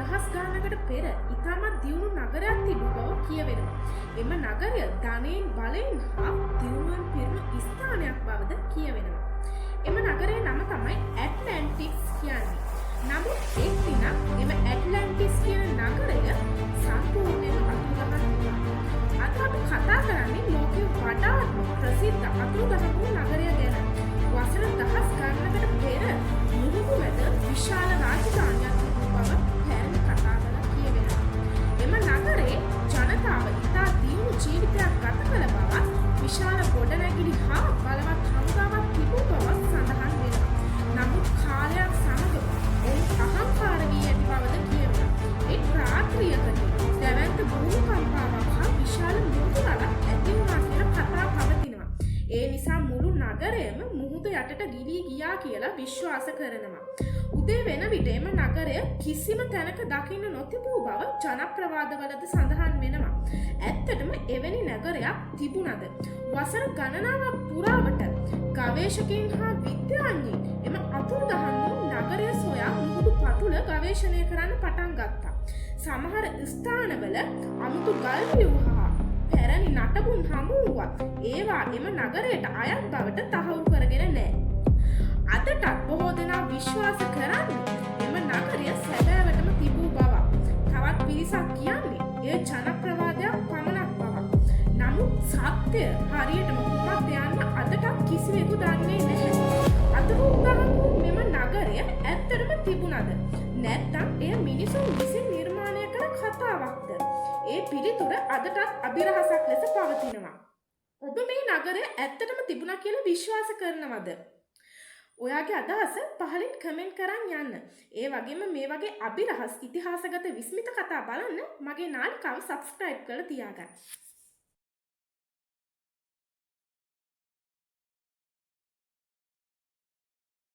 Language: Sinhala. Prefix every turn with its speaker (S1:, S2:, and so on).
S1: දහස් ගානකට පෙර ඉතාමත් දියුණු නගරයක් තිබූ බව කියවෙනවා. එම නගරය ධනයෙන් බලයෙන් හා දියුණුවෙන් පිරුණු ස්ථානයක් බවද කියවෙනවා. එම නගරයේ නම තමයි ඇට්ලැන්ටිස් කියන්නේ. නමුත් එක් දිනක් එම ඇට්ලැන්ටිස් කියන නගරය සම්පූර්ණයෙන්ම අතුරුදහන් වුණා. අද අපි කතා කරන්නේ ලෝකයේ වඩාත්ම ප්‍රසිද්ධ අතුරුදහන් වූ නගරය ගැන. වසර දහස් ගණනකට පෙර මුහුදු මැද විශාල රාජධානියක් තිබූ බව පැරණි කතාවල කියවෙනවා. එම නගරේ ජනතාව ඉතා දියුණු ජීවිතයක් ගත කළ බවත්, විශාල ගොඩනැගිලි හා බලවත් හමුදාවක් තිබූ බවත් සඳහන් වෙනවා. නමුත් කාලයක් සමග ඔවුන් අහංකාර වී ඇති බවද කියවෙනවා. එක් රාත්‍රියකදී දැවැන්ත භූමිකම්පාවක් හා විශාල මුහුදු රළක් ඇති වුණා කියලා කතා පවතිනවා. ඒ නිසා මුළු නගරයම මුහුද යටට ගිලී ගියා කියලා විශ්වාස කරනවා. උදේ වෙන විට එම නගරය කිසිම තැනක දකින්න නොතිබූ බව ජනප්‍රවාදවලද සඳහන් වෙනවා. ඇත්තටම එවැනි නගරයක් තිබුණද? වසර ගණනාවක් පුරාවට ගවේෂකයින් හා විද්‍යාඥයින් එම අතුරුදහන් වූ නගරය සොයා මුහුදු පතුල ගවේෂණය කරන්න පටන් ගත්තා. සමහර ස්ථානවල අමුතු ගල් ව්‍යුහ හා පැරණි නටබුන් හමු වුවත් ඒවා එම නගරයට අයත් බවට තහවුරු කරගෙන නෑ. අදටත් බොහෝ දෙනා විශ්වාස කරන්නේ එම නගරය සැබෑවටම තිබූ බවක්. තවත් පිරිසක් කියන්නේ එය ජනප්‍රවාදයක් පමණක් බවක්. නමුත් සත්‍ය හරියටම කුමක්ද යන්න අදටත් කිසිවෙකු දන්නේ නැහැ. අතුරුදහන් වූ මෙම නගරය ඇත්තටම තිබුණද? නැත්නම් එය මිනිසුන් විසින් නිර්මාණය කළ කතාවක්ද? ඒ පිළිතුර අදටත් අභිරහසක් ලෙස පවතිනවා. ඔබ මේ නගරය ඇත්තටම තිබුණා කියලා විශ්වාස කරනවද? ඔයාගේ අදහස පහලින් කමෙන්ට් කරන් යන්න. ඒ වගේම මේ වගේ අභිරහස් ඉතිහාසගත විස්මිත කතා බලන්න මගේ නාලිකාව සබ්ස්ක්‍රයිබ් කරලා තියාගන්න.